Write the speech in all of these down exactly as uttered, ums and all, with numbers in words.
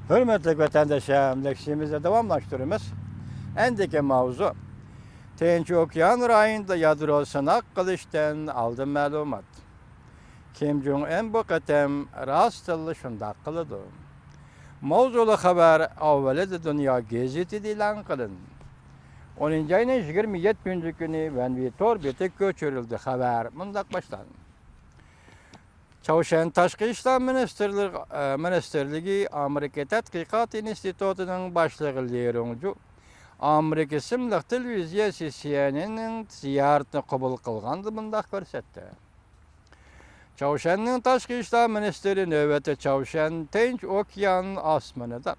ھۆرمەتلىك ۋەتەنداشلار، لېكسىيىمىزنى داۋاملاشتۇرىمىز. ئەندىكى ماۋزۇ، تىنچ ئوكيان رايونىدا يادرو سىناق قىلىشتىن ئالدىن مەلۇمات. كىم جۇڭ ئىن بۇ قېتىم راستتىنلا شۇنداق قىلىدۇ. ماۋزۇلۇق خەۋەر ئاۋۋىلىدە دۇنيا گېزىتىدە ئېلان قىلىندى. ئونىنچى ئاينىڭ يىگىرمە يەتتىنچى كۈنى ۋەنۋى تور بېتىگە كۆچۈرۈلدى. خەۋەر مۇنداق باشلاندى. چاۋشيەن تاشقى ئىشلار مىنىستىرلىرى، ئە، مىنىستىرلىكى ئامېرىكا تەتقىقات ئىنستىتۇتىنىڭ باشلىقى لى رۇڭجۇ ئامېرىكا ئىسىملىق تېلېۋىزىيەسى سى ئېن ئېننىڭ زىيارىتىنى قوبۇل قىلغاندا مۇنداق كۆرسەتتى. چاۋشيەننىڭ تاشقى ئىشلار مىنىستىرى نۆۋەتتە چاۋشيەن تىنچ ئوكيان ئاسمىنىدا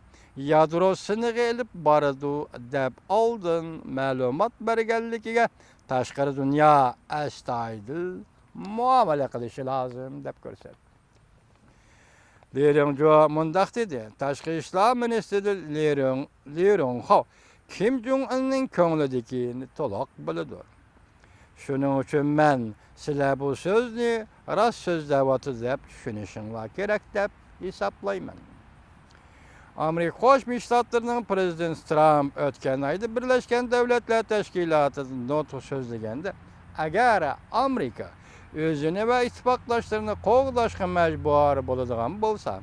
يادرو سىنىقى ئېلىپ بارىدۇ دەپ ئالدىن مەلۇمات بەرگەنلىكىگە تاشقىرى دۇنيا ئەستايىدىل مۇئامىلە قىلىشى لازىم، دەپ كۆرسەتتى. لى رۇڭجۇ مۇنداق دېدى، تاشقى ئىشلار مىنىستىرى لى رۇڭ، لى رۇڭخاۋ كىم جۇڭ ئىننىڭ كۆڭلىدىكىنى تولۇق بىلىدۇ. شۇنىڭ ئۈچۈن مەن سىلەر بۇ سۆزنى راست سۆزلەۋاتىدۇ دەپ چۈشىنىشىڭلار كېرەك دەپ ھېسابلايمەن. ئامېرىكا قوشما شتاتلىرىنىڭ پىرېزىدېنتى ترامپ ئۆتكەن ئايدا بىرلەشكەن دۆلەتلەر تەشكىلاتىدا نۇتۇق سۆزلىگەندە، ئەگەر ئامېرىكا ئۆزىنى ۋە ئىتتىپاقداشلىرىنى قوغداشقا مەجبۇر بولىدىغان بولسا،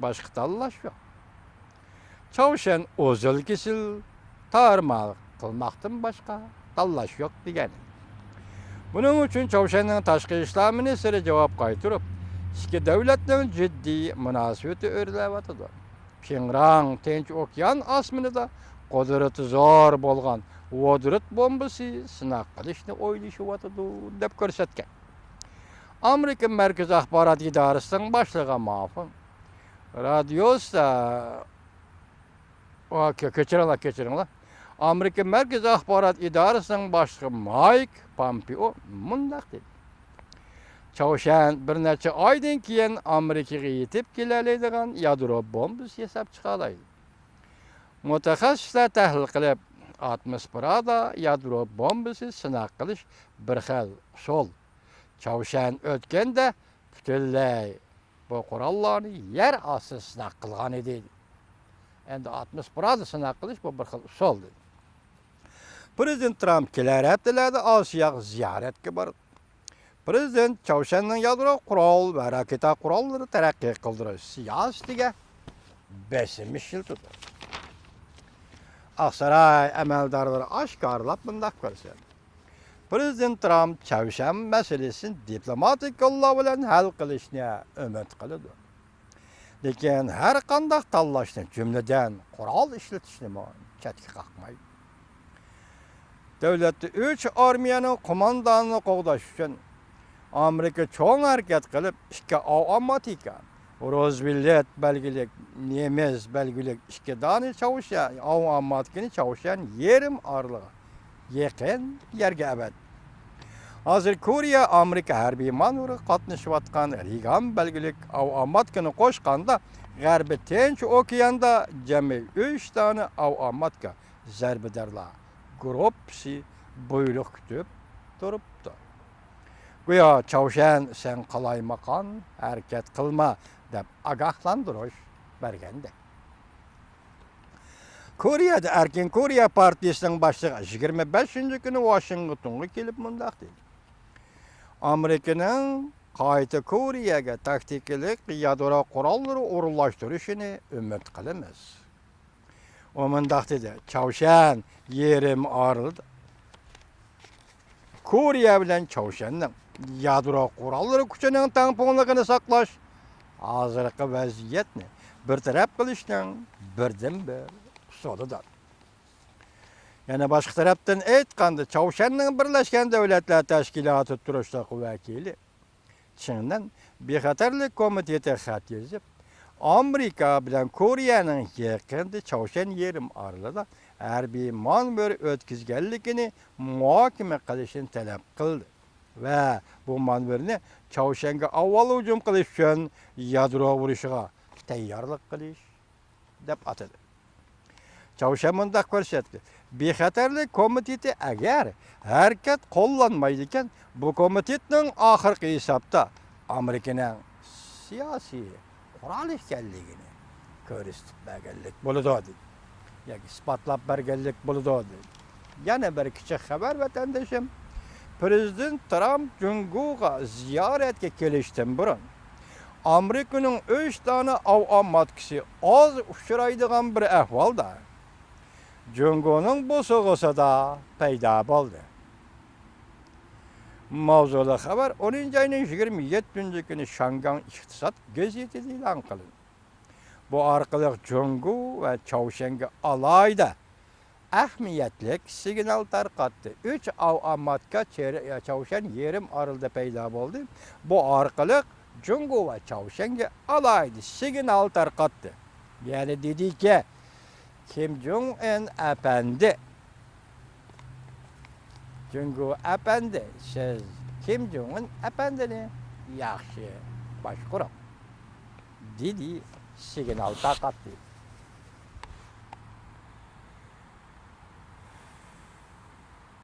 باشقا تاللاش يوق. چاۋشيەن ئۇزۇل كېسىل تارمار قىلماقتىن باشقا تاللاش يوق، دېگەن. بۇنىڭ ئۈچۈن چاۋشيەننىڭ تاشقى ئىشلار مىنىستىرى جاۋاب قايتۇرۇپ، ئىككى دۆلەتنىڭ جىددىي مۇناسىۋىتى ئۆرلەۋاتىدۇ. پىڭران تىنچ ئوكيان ئاسمىنىدا قۇدرىتى زور بولغان ۋودورود بومبىسى سىناق قىلىشنى ئويلىشىۋاتىدۇ، دەپ كۆرسەتكەن. ئامېرىكا مەركىزىي ئاخبارات ئىدارىسىنىڭ باشلىقى مافىن رادىيوسىدا، ئا، كە-، كەچۈرۈڭلار، كەچۈرۈڭلار. ئامېرىكا مەركىزىي ئاخبارات ئىدارىسىنىڭ باشلىقى مايك پامپېئو مۇنداق دېدى. چاۋشيەن بىر نەچچە ئايدىن كېيىن ئامېرىكىغا يېتىپ كېلەلەيدىغان يادرو بومبىسى ياساپ چىقالايدۇ. مۇتەخەسسىسلەر تەھلىل قىلىپ، ئاتموسفېرادا يادرو بومبىسى سىناق قىلىش بىر خىل ئۇسۇل. چاۋشيەن ئۆتكەندە پۈتۈنلەي بۇ قوراللارنى يەر ئاستىدا سىناق قىلغان ئىدى. ئەمدى ئاتموسفېرادا سىناق قىلىش بۇ بىر خىل ئۇسۇل، دېدى. پىرېزىدېنت ترامپ كېلەر ھەپتىلەردە ئاسىياغا زىيارەتكە بارىدۇ. پىرېزىدېنت چاۋشيەننىڭ يادرو قورال ۋە راكېتا قوراللىرى تەرەققىي قىلدۇرۇش سىياسىتىگە بېسىم ئىشلىتىدۇ. ئاقساراي ئەمەلدارلىرى ئاشكارىلاپ مۇنداق كۆرسەتتى. پىرېزىدېنت ترامپ چاۋشيەن مەسىلىسىنى دىپلوماتىك يوللار بىلەن ھەل قىلىشنى ئۈمىد قىلىدۇ. لېكىن ھەر قانداق تاللاشنى، جۈملىدىن قورال ئىشلىتىشنىمۇ چەتكە قاقمايدۇ. دۆلەتتە ئۈچ ئارمىيەنىڭ قوماندانىنى قوغداش ئۈچۈن ئامېرىكا چوڭ ھەرىكەت قىلىپ، ئىككى ئاۋاماتىكا، روزۋېلت بەلگىلىك، نېمېز بەلگىلىك ئىككى دانە چاۋشيەن، ئاۋاماتىكىنى چاۋشيەن يېرىم ئارىلىغا يېقىن يەرگە ئەۋەتتى. ھازىر كورېيە ئامېرىكا ھەربىي مانېۋىرىغا قاتنىشىۋاتقان رېگان بەلگىلىك ئاۋاماتىكىنى قوشقاندا، غەربىي تىنچ ئوكياندا جەمئىي ئۈچ دانە ئاۋاماتىكا زەربىدارلار گۇرۇپپىسى بۇيرۇق كۈتۈپ تۇرۇپتۇ. گويا چاۋشيەن سەن قالايمىقان ھەرىكەت قىلما دەپ ئاگاھلاندۇرۇش بەرگەندەك. كورېيەدە ئەركىن كورېيە پارتىيىسىنىڭ باشلىقى يىگىرمە بەشىنچى كۈنى ۋاشىنگتونغا كېلىپ مۇنداق دېدى: ئامېرىكىنىڭ قايتا كورېيەگە تاكتىكىلىق يادرو قوراللىرى ئورۇنلاشتۇرۇشىنى ئۈمىد قىلىمىز. ئۇ مۇنداق دېدى: چاۋشيەن يېرىم ئارىلىدا كورېيە بىلەن چاۋشيەننىڭ يادرو قوراللىرى كۈچىنىڭ تەڭپۇڭلۇقىنى ساقلاش ھازىرقى ۋەزىيەتنى بىر تەرەپ قىلىشنىڭ بىردىنبىر ئۇسۇلىدۇر. يەنە باشقا تەرەپتىن ئېيتقاندا، چاۋشيەننىڭ بىرلەشكەن دۆلەتلەر تەشكىلاتى تۇرۇشلۇق ۋەكىلى چېڭ نەن بىخەتەرلىك كومىتېتىغا خەت يېزىپ، ئامېرىكا بىلەن كورېيەنىڭ يېقىندا چاۋشيەن يېرىم ئارىلىدا ھەربىي مانېۋىر ئۆتكۈزگەنلىكىنى مۇھاكىمە قىلىشنى تەلەپ قىلدى ۋە بۇ مانېۋىرنى چاۋشيەنگە ئاۋۋال ھۇجۇم قىلىش ئۈچۈن يادرو ئۇرۇشىغا تەييارلىق قىلىش دەپ ئاتىدى. چاۋشيەن مۇنداق كۆرسەتتى: بىخەتەرلىك كومىتېتى ئەگەر ھەرىكەت قوللانمايدىكەن، بۇ كومىتېتنىڭ ئاخىرقى ھېسابتا ئامېرىكىنىڭ سىياسىي قورال ئىكەنلىكىنى كۆرسىتىپ بەرگەنلىك بولىدۇ دېدى. ياكى ئىسپاتلاپ بەرگەنلىك بولىدۇ دېدى. يەنە بىر كىچىك خەۋەر، ۋەتەندىشىم. پىرېزىدېنت ترامپ جۇڭگوغا زىيارەتكە كېلىشتىن بۇرۇن، ئامېرىكىنىڭ ئۈچ دانە ئاۋۇ ئامماتكىسى ئاز ئۇچرايدىغان بىر ئەھۋالدا، جۇڭگونىڭ بوسۇغىسىدا پەيدا بولدى. ماۋزۇلۇق خەۋەر ئونىنچى ئاينىڭ يىگىرمە يەتتىنچى كۈنى شاڭگاڭ ئىقتىساد گېزىتىدە ئېلان قىلىندى. بۇ ئارقىلىق جۇڭگو ۋە چاۋشيەنگە ئالاھىدە ئەھمىيەتلىك سىگنال تارقاتتى. ئۈچ ئاۋۇ ئامماتكا چېرى-، چاۋشيەن يېرىم ئارىلىدا پەيدا بولدى. بۇ ئارقىلىق جۇڭگو ۋە چاۋشيەنگە ئالاھىدە سىگنال تارقاتتى. يەنى دېدىكى، كىم جۇڭ ئىن ئەپەندى، جۇڭگو ئەپەندى، سىز كىم جۇڭ ئىن ئەپەندىنى ياخشى باشقۇرۇڭ، دېدى، سىگنال تارقاتتى.